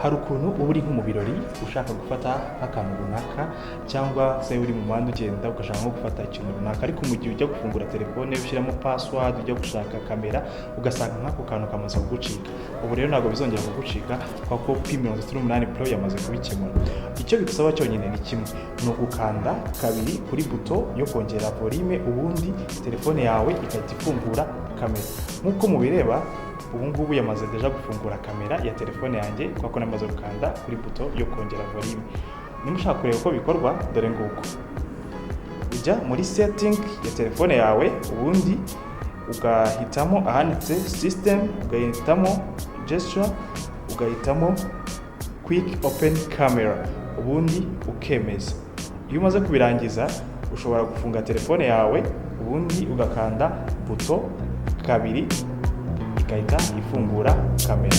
Hari ukuntu uba uri nko mu birori ushaka gufata nk'akantu runaka, cyangwa se uri mu muhanda ugenda ugashaka nko gufata ikintu runaka, ariko mu gihe ujya gufungura telefone ushyiramo password, ujya gushaka kamera, ugasanga nk'ako kantu kamaze kugucika. Ubu rero ntabwo bizongera kugucika kuko P38 Pro yamaze kubikemura. Icyo bigusaba cyonyine ni kimwe, ni ugukanda kabiri kuri buto yo kongera volume, ubundi telefone yawe igahita ifungura kamera. Nk'uko mubireba, ubu ngubu yamaze déjà gufungura kamera ya telefone yanjye kuko namaze gukanda kuri buto yo kongera volume. Niba ushaka kureba uko bikorwa, dore nguko: ujya muri setting ya telefone yawe, ubundi ugahitamo ahanditse system, ugahitamo gesture, ugahitamo quick open camera, ubundi ukemeza. Iyo umaze kubirangiza, ushobora gufunga telefone yawe, ubundi ugakanda buto kabiri, igahita ifungura kamera.